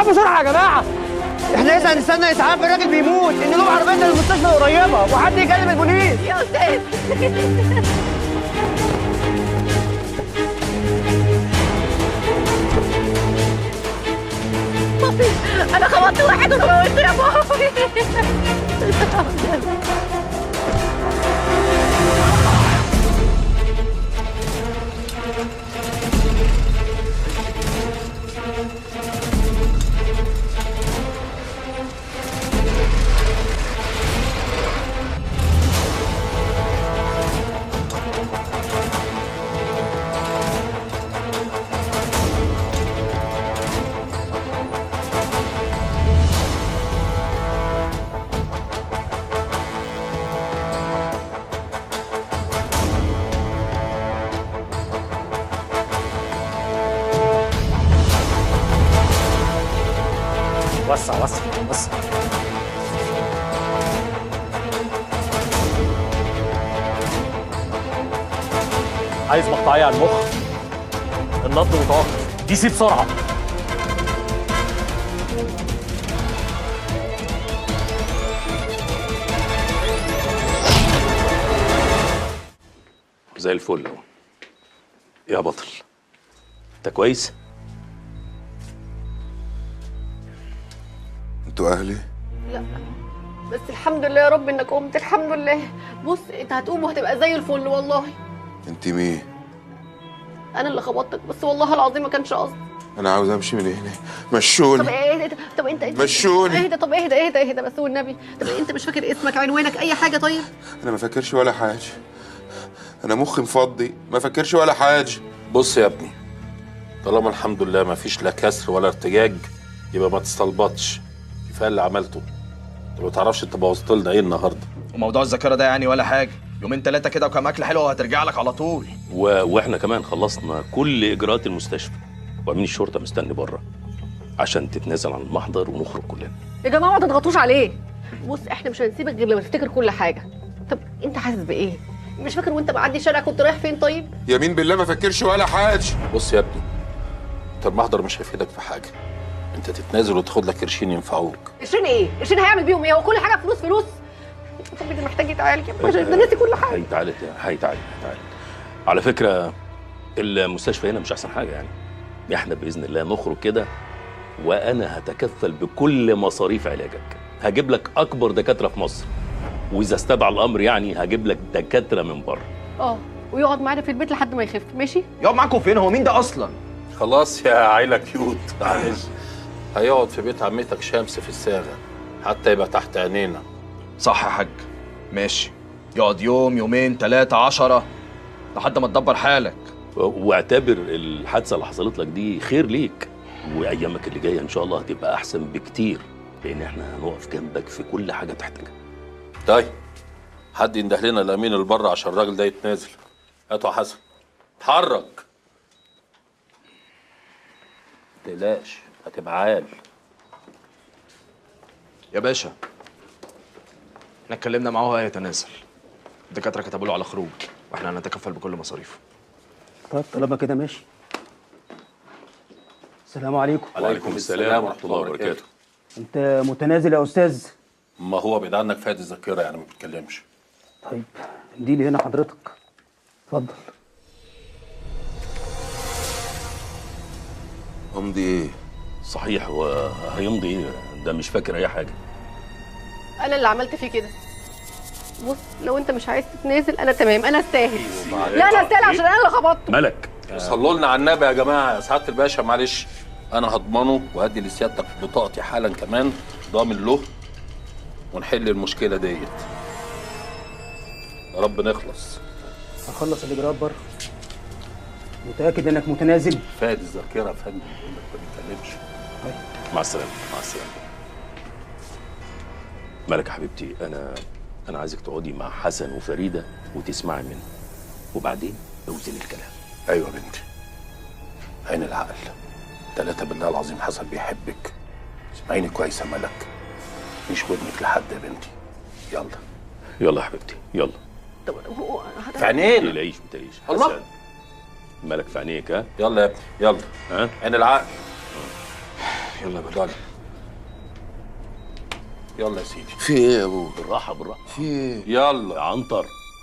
الاسعاف بسرعة يا جماعة. احنا لسه هنستنى اسعاف؟ الراجل بيموت، انقلوا عربيتنا للمستشفى القريبة وحد يكلم البوليس. يا استاذ بابي، انا خبطت واحد وموتته يا بابي. وسع وسع وسع. عايز مقطعية على المخ، النبض متوقف، دي سي بسرعة. زي الفل اهو يا بطل. انت كويس؟ انتوا اهلي؟ لا بس الحمد لله يا رب انك قمت، الحمد لله. بص انت هتقوم وهتبقى زي الفل والله. انت مين؟ انا اللي خبطتك، بس والله العظيم ما كانش قصدي. انا عاوز امشي من هنا، مشوني. طب ايه؟ طب انت مشوني. اهدى، طب اهدى اهدى اهدى بس والنبي. طب انت مش فاكر اسمك، عنوانك، اي حاجة؟ طيب انا ما فاكرش ولا حاجة، انا مخي مفضي، ما فاكرش ولا حاجة. بص يا ابني، طالما الحمد لله ما فيش لا كسر ولا ارتجاج يبقى ما تستلبطش. كفاية اللي عملته، انت ما تعرفش انت بوظت لنا ايه النهارده. وموضوع الذاكرة ده يعني ولا حاجة، يومين ثلاثة كده وكم اكله حلوة وهترجع لك على طول. واحنا كمان خلصنا كل اجراءات المستشفى، وامين الشرطة مستني بره عشان تتنازل عن المحضر ونخرج كلنا. يا جماعة ما تضغطوش عليه. بص احنا مش هنسيبك غير لما تفتكر كل حاجة. طب انت حاسس بايه؟ مش فاكر وانت معدي الشارع كنت رايح فين؟ طيب يمين بالله ما فاكرش ولا حاجة. بص يا ابني، انت المحضر مش هيفيدك في حاجة، انت تتنازل وتاخد لك قرشين ينفعوك. قرشين ايه؟ قرشين هيعمل بيهم ايه؟ هو كل حاجة فلوس فلوس. طب ده محتاج يتعالج يا ابني، ده ناسي كل حاجة. هيتعالج هيتعالج هيتعالج. على فكرة المستشفى هنا مش احسن حاجة يعني، احنا باذن الله نخرج كده وانا هتكفل بكل مصاريف علاجك، هجيب لك اكبر دكاترة في مصر، واذا استدعى الامر يعني هجيب لك دكاترة من بره. اه ويقعد معانا في البيت لحد ما يخف. ماشي؟ يقعد معاكم فين؟ هو مين ده اصلا؟ خلاص يا عيله cute، معلش هيقعد في بيت عمتك شمس في الصاغه حتى يبقى تحت عينينا. صح يا حاج، ماشي، يقعد يوم يومين 3 10 لحد ما تدبر حالك. واعتبر الحادثة اللي حصلت لك دي خير ليك، وايامك اللي جاية ان شاء الله هتبقى احسن بكتير، لان احنا هنقف جنبك في كل حاجة تحتاجها. طيب حد ينده لنا الامين اللي بره عشان الراجل ده يتنازل. هاتوا يا حسن، اتحرك. ما تقلقش هتبقى عال. يا باشا احنا اتكلمنا معاه وهو هيتنازل، الدكاترة كتبوا له على خروج واحنا هنتكفل بكل مصاريفه. طيب طالما كده ماشي. السلام عليكم. وعليكم السلام ورحمة الله وبركاته. انت متنازل يا استاذ؟ ما هو بعيد عنك فاقد الذاكرة يعني ما بيتكلمش. طيب دي لي هنا حضرتك، اتفضل. امضي ايه؟ صحيح هو هيمضي ايه؟ ده مش فاكر اي حاجة. انا اللي عملت فيه كده. بص لو انت مش عايز تتنازل انا تمام، انا استاهل. لا انا استاهل عشان انا اللي خبطته. ملك صلوا لنا على النبي يا جماعة. يا سعادة الباشا معلش انا هضمنه وهدي لسيادتك بطاقتي حالا كمان ضامن له، ونحل المشكلة ديت. يا رب نخلص. هخلص الاجراءات بره. متاكد انك متنازل؟ فاقد الذاكرة يا فندم، بيقول لك ما بيتكلمش. طيب مع السلامة. مع السلامة. ملك حبيبتي، انا عايزك تقعدي مع حسن وفريدة وتسمعي منه، وبعدين اوزني الكلام. ايوه يا بنتي، عين العقل. 3 بالله العظيم حسن بيحبك. اسمعيني كويس يا ملك، مش ودنك لحد يا بنتي. يلا يلا يا حبيبتي يلا. طب هو في عينينا. ما تقلقيش ما تقلقيش. الله مالك في عينيك. ها يلا يا ابني يلا. ها عين العقل. يلا يا ملك. اتفضلي. يلا يا سيدي. في ايه يا ابوي؟ بالراحة بالراحة. في ايه؟ يلا يا عنتر.